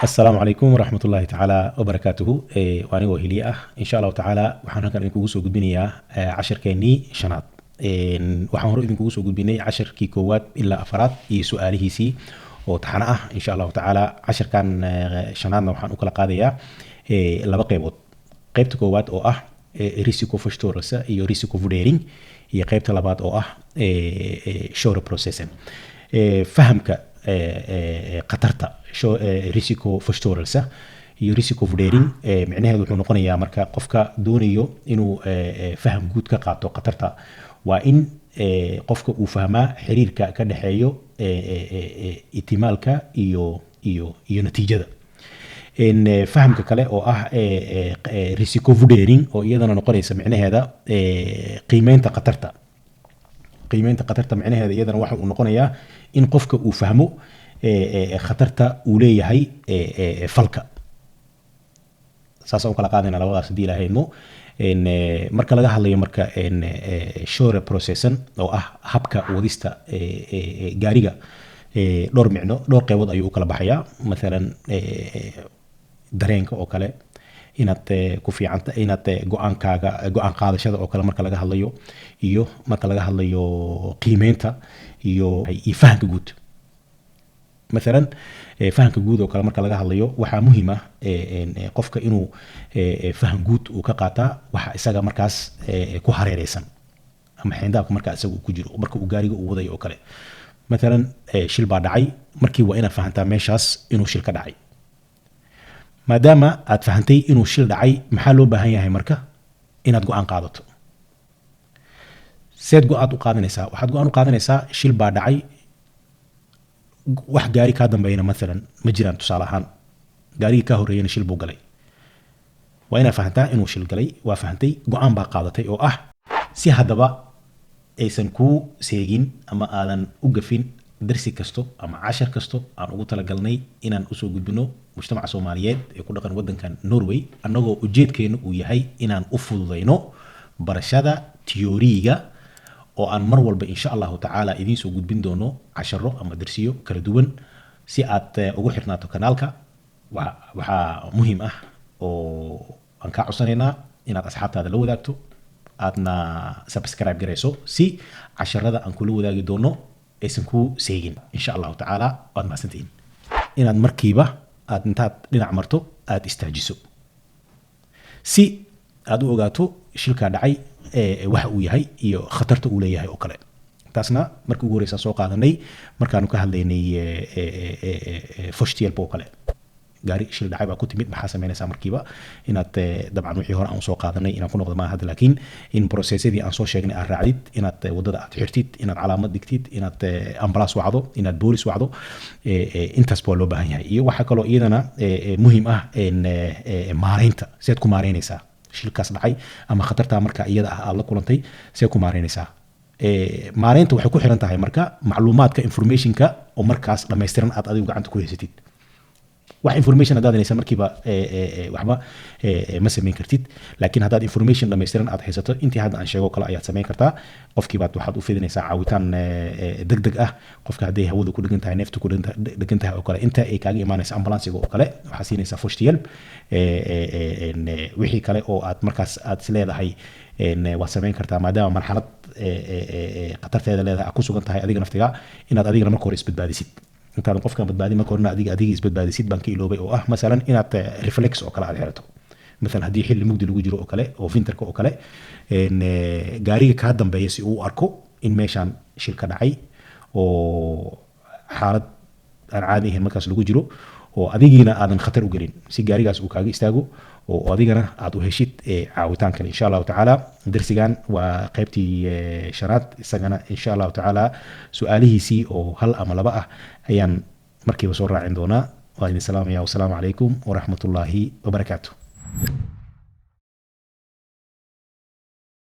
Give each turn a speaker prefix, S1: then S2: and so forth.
S1: Asalaamu calaykum waraxmat ullaahi tacaala wabarakaatuhu. Waa anigoo hiliye ah. Insha Allahu tacaala waxaan halkan idinkugu soo gudbinayaa cashirkeennii shanaad. Waxaan hore idinkugu soo gudbinay cashirkii koowaad ilaa afaraad iyo su-aalihiisii oo taxano ah. Insha Allahu tacaala cashirkan shanaadna waxaan u kala qaadayaa laba qeybood: qeybta koowaad oo ah risikovörståelse iyo risikovurdering, iyo qeybta labaad oo ah kjøreprosessen. Fahamka khatarta, risikovörståelse iyo risikovurdering, micnaheedu wuxuu noqonayaa marka qofka doonayo inuu faham guud ka qaato khatarta, waa in qofka uu fahmaa xiriirka ka dhexeeyo ihtimaalka iyo natiijada. Fahamka kale oo ah risikovurdering, oo iyadana noqonaysa micnaheeda qiimeynta khatarta. Qiimeynta khatarta micnaheeda iyadana waxa uu noqonayaa in qofka uu fahmo khatarta uu leeyahay falka. Saasaan u kala qaadayna labadaas haddii Ilaahay idmo. Marka laga hadlayo marka kjøreprosessen, oo ah habka wadista gaariga, dhowr micno, dhowr qeybood ayuu u kala baxayaa. Mathalan dareenka oo kale, inaad ku fiicanta inaad go-aankaaga, go-aan qaadashada oo kale marka laga hadlayo, iyo marka laga hadlayo qiimeynta iyo fahamka guud. Mathalan fahamka guud oo kale marka laga hadlayo, waxaa muhiim ah qofka inuu faham guud uu ka qaataa waxa isaga markaas ku hareereysan ama xeyndaabka markaa isaga uu ku jiro marka uu gaariga uu wadayo oo kale. Mathalan shil baa dhacay, markii waa inaad fahantaa meeshaas inuu shil ka dhacay. Maadaama aad fahantay inuu shil dhacay, maxaa loo baahan yahay marka? Inaad go-aan qaadato. Seed go-aad u qaadanaysaa? Waxaad go-aan u qaadanaysaa, shil baa dhacay, wax gaari kaa dambeeyana mathalan ma jiraan. Tusaale ahaan gaarigii kaa horreeyana shil buu galay. Waa inaad fahantaa inuu shil galay. Waa fahantay, go-aan baa qaadatay oo ah si haddaba aysan kuu seegin ama aadan u gafin darsi kasto ama cashar kasto aan ugu talagalnay inaan usoo gudbino mujtamaca Soomaaliyeed ee ku dhaqan wadankan Norway, annagoo ujeedkeenu uu yahay inaan u fududayno barashada teoriga, oo aan mar walba insha Allahu tacaala idiin soo gudbin doono casharo ama darsiyo kala duwan. Si aad ugu xirnaato kanaalka, waxaa muhiim ah oo aan kaa codsanaynaa inaad asxaabtaada la wadaagto, aadna subscribe garayso, si casharada aan kula wadaagi doono aysan kuu seegin insha Allahu tacaala. Waad mahadsantihiin. Inaad markiiba aad intaad dhinac marto aad istaajiso, si aad u ogaato shilkaa dhacay waxa uu yahay iyo khatarta uu leeyahay oo kale. Taasna markii ugu horeysa soo qaadanay markaanu ka hadlaynay førstehjelp oo kale. Gaari shil dhacay baa ku timid, maxaa samaynaysaa markiiba? Inaad dabcan wixii hore aan soo qaadanay inaan ku noqdo maaha hadda, laakiin in processadii aan soo sheegnay aad raacdid: inaad waddada aad xirtid, inaad calaamad dhigtid, inaad ambulance wacdo, inaad boolis wacdo. Intaas waa loo baahan yahay. Iyo waxaa kaloo iyadana muhiim ah maareynta. Seed ku maareynaysaa shilkaas dhacay ama khatartaa marka iyada ah aad la kulantay? See ku maareynaysaa? Maareynta waxay ku xiran tahay marka macluumaadka, informationka oo markaas dhammaystiran aad adigu gacanta ku haysatid. Wax information haddaad haysan markiiba waxba ma samayn kartid, laakiin haddaad information dhammaystiran aad haysato, intii hadda aan sheego kale ayaad samayn kartaa. Qofkiibaad waxaad u fidinaysaa caawitaan deg deg ah. Qofka hadday hawada ku dhegan tahay, neefta ku dhegan tahay oo kale, inta ay kaaga imaanaysa ambulansiga oo kale, waxaa siinaysaa førstehjelp. Wixii kale oo aad markaas aad is leedahay waad samayn kartaa, maadaama marxalad khatarteeda leedahay aad ku sugan tahay adiga naftiga, inaad adigana marka hore isbadbaadisid intaadan qofkan badbaadin. Marka horena adiga isbadbaadisid baan ka iloobay, oo ah masalan inaad refleks oo kale aad xirato. Masalan haddii xilli mugdi lagu jiro oo kale oo vinterka oo kale, gaariga kaa dambeeya si uu u arko in meeshaan shil ka dhacay oo xaalad aan caadi ahayn markaas lagu jiro, oo adigiina aadan khatar u gelin, si gaarigaas uu kaaga istaago oo adigana aad u heshid caawitaan kale insha Allahu tacaala. Darsigan waa qaybtii shanaad. Isagana insha Allahu tacaala su-aalihiisii oo hal ama laba ah ayaan markiiba soo raacin doonaa. Waa idin salaamaya. Wasalaamu calaykum waraxmatullaahi wabarakaatu.